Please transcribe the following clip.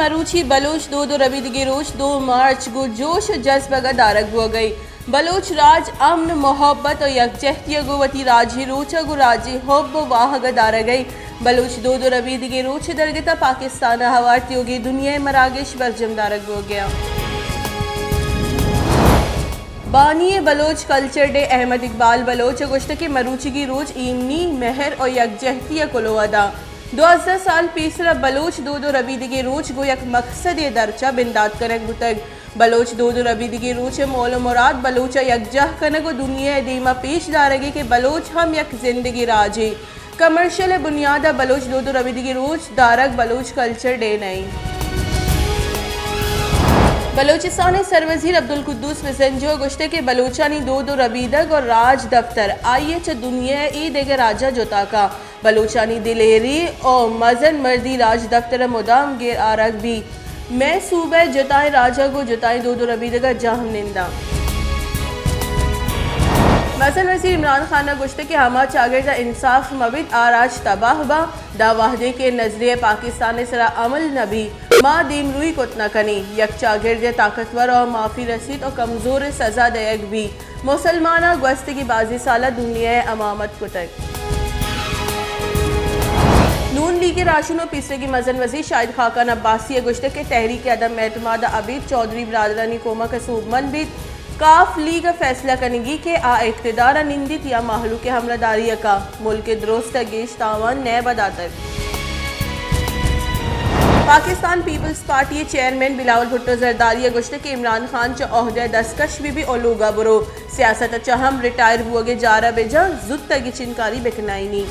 مروچی بلوچ دود و ربیدگی روچ دو مارچ گوں جوش و جذبگ ء دارگ بوگ ء انت۔ بلوچ راج امن، محبت و یکجہتی ء گوں وتی راجی روچ ء گوں راجی حب و واہگ ء دارگ ء انت۔ بلوچ دود و ربیدگی روچ ء درگت ء پاکستان ء ہوار تیوگیں دنیا ء مراگش برجم دارگ بوگ ء انت۔ بانی بلوچ کلچر ڈے احمد اقبال بلوچ ء گوشت کہ مروچیگی روچ ایمنی، مہر و یکجہتی ء کلوہ داں۔ دوازدہ سال پیسر ء بلوچ دود و ربیدگی روچ گوں یک مقصدے درچ ء بندات کنگ بوتگ۔ بلوچ دود و ربیدگی روچ ء مول و مراد بلوچ ء یکجاہ کنگ و دنیا ء دیم ء پیش دارگ ء کہ بلوچ ہم یک زندگی راجے۔ کمرشل ء بنیاد ء بلوچ دود و ربیدگی روچ دارگ بلوچ کلچر ڈے نہ انت۔ بلوچستان ء سروزیر عبدالقدوس بزنجو ء گوشت کہ بلوچانی دود و ربیدگ و راج دفتر آئی ء چہ دنیا ء اے دگہ راجاں جتا کا۔ بلوچانی دلیری و مزن مردی راج دفتر ء مدام گیر آرگ بیت۔ مئے صوبہ جتائیں راج ء گوں جتائیں دود و ربیدگ ء جہم ننداں۔ مزن وزیر عمران خان ء گوشت کہ ہما چاگرد ء انصاف مہ بیت، آ راج تباہ باں۔ داں وہدے کہ نظریہ پاکستان ء سرا عمل نہ بیت، ما دیمروئی کت نہ کنیں۔ یک چاگردے طاقتور ء معافی رسیت و کمزور ء سزا دئیگ بیت۔ مسلماناں گوستگیں بازیں سال ء دنیا ء امامت کتگ۔ نون لیگ ء راہشون و پیسریگیں مزن وزیر شاہد خاقان عباسی ء گوشتگ کہ تحریک عدم اعتماد ء ابید چوہدری برادرانی کمک ء سوبمند بیت۔ کاف لیگ ء فیصلہ کنگی کہ آ اقتدار ء نندیت یا مہلوک ء ہمراہداری ء کا، ملک ء درست ء گیش تاوان نیب ء داتگ۔ پاکستان پیپلز پارٹی ء چیئرمین بلاول بھٹو زرداری ء گوشتگ کہ عمران خان چہ عہدہ ء دستکش بہ بیت و لوگ ء برو، سیاست ء چہ ہم ریٹائر بوگ ء جار ء بہ جن، زوت ء گچینکاری بہ کنائینی۔